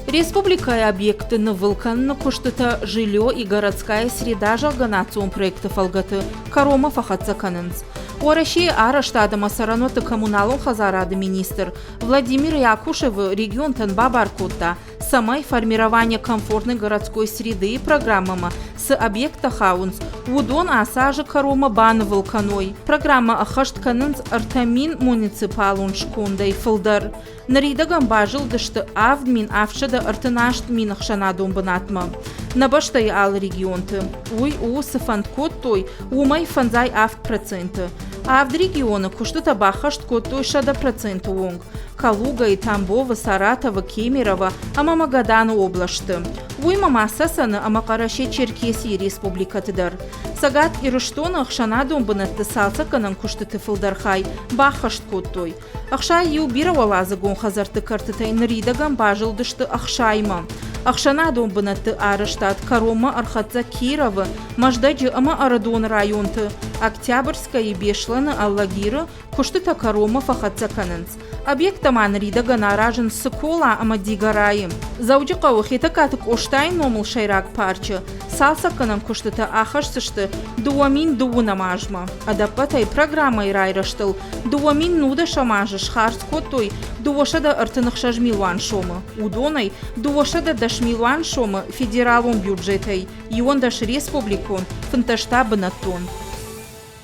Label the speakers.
Speaker 1: Республикӕйы объектты нывыл кӕныны куыстытӕ «Жилье и городская среда» зӕгъгӕ национ проекты фӕлгӕты кӕронмӕ фӕхӕццӕ кӕнынц. Уӕрӕсейы арӕзтад ӕмӕ цӕрӕнуӕтты коммуналон хӕдзарады министр Владимир Якушевы регионтӕн бабар кодта, цӕмӕй формирование комфортной городской среды-йы программӕмӕ цы объекттӕ хауынц, уыдон ацы азы кӕронмӕ банывыл кӕной. Программӕ ӕххӕст кӕнынц 3000 муниципалон скондӕй фылдӕр. Ныридӕгӕн базылдысты 7738 мины ӕхсӕнадон бынатмӕ нӕ бӕстӕйы алы регионты. Уый у, цы фӕнд кодтой, уымӕй 57%. Авд регионы куыстытӕ баххӕст кодтой 100% онг. Калугӕйы, Тамбовы, Саратовы, Кемерово ӕмӕ Магаданы облӕсты. Уыимӕ ма Цӕцӕны ӕмӕ Хъӕрӕсе-Черкесийы республикӕты дӕр. Цӕгат Ирыстоны ӕхсӕнадон бынӕтты цалцӕггӕнӕн куыстыты фылдӕр хай баххӕст кодтой. 61 бирӕуӕладзыгон хӕдзӕртты кӕртытӕй ныридӕгӕн базылдысты ӕхсаймӕ. Ӕхсӕнадон бынӕтты арӕзтад кӕронмӕ ӕрхӕццӕ Кировы, Мӕздӕджы ӕмӕ Ӕрыдоны районты, Октябрьскӕйы, Беслӕны, Алагиры куыстытӕ кӕронмӕ фӕхӕццӕ кӕнынц. Объекттӕ ма ныридӕгӕн аразынц Цыкола ӕмӕ Дигорайы. Дзӕуджыхъӕуы Хетӕгкаты Къостайы номыл сӕйраг парчы цалцӕггӕнӕн куыстытӕ ахӕсдзысты 2009 азмӕ. Ӕдӕппӕтӕй программӕйы райрӕзтыл 2010 азы схардз кодтой 236 милуан сомы. Уыдонӕй 210 милуан сомы федералон бюджетӕй, 11 республикон, 15 та бынӕттон.